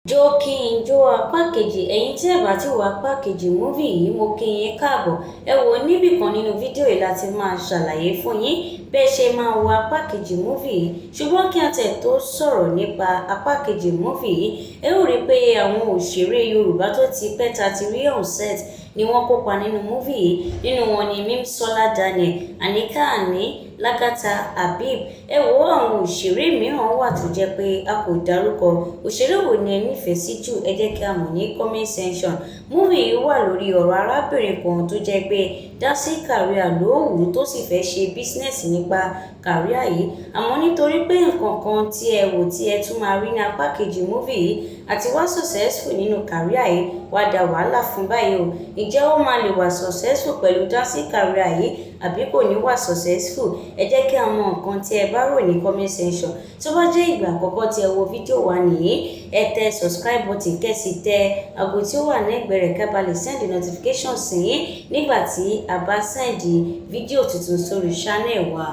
Jó Kí N Jó apá kejì. Ẹ̀yin tí ẹ bá ti wo apá kejì movie yìí, mo kí yín káàbọ̀. Ẹ wò ó, níbì kan nínú fídíò yìí láti máa ṣàlàyé fún yín bẹ́ẹ̀ ṣe máa wo apá kejì movie yìí. Ṣùgbọ́n kí a tẹ̀ tó sọ̀rọ̀ nípa apá kejì movie yìí, ẹ ó rí i pé àwọn òṣèré Yorùbá tó ti pẹ́ ta ti rí on set ni wọ́n kópa nínú movie yìí. Nínú wọn ni Mímísọ́lá Daniel, Àníkà Àní, Lágàtà Habib. Ẹ wo, àwọn òṣèré mìíràn wà tó jẹ́ pé a kò dárúkọ. Òṣèré wo ni ẹ nífẹ̀ẹ́ sí jù? Ẹ jẹ́ kí a mọ̀ ní comment section. Movie yìí wà lórí ọ̀rọ̀ arábìnrin kan tó jẹ́ pé dancing career ló wù ú, tó sì fẹ́ ṣe business nípa career yìí. Àmọ́ nítorí pé nǹkan kan tí ẹ wò tí ẹ tún máa rí ní apá kejì movie yìí, àti wá successful nínú career yìí wá da wàhálà fún báyìí o. Ǹjẹ́ ó máa lè wà successful pẹ̀lú dancing career yìí àbí kò ní wà successful? Ẹ jẹ́ kí a mọ nǹkan tí ẹ bá rò ní comment section. Tó bá jẹ́ ìgbà àkọ́kọ́ tí ẹ wo fídíò wa nìyí, ẹ tẹ subscribe button, kẹ́ sì tẹ aago tí ó wà lẹ́gbẹ̀ẹ́ rẹ̀, kẹ́ bá lè send notification sí yín nígbà tí a bá send fídíò tuntun sórí channel wa.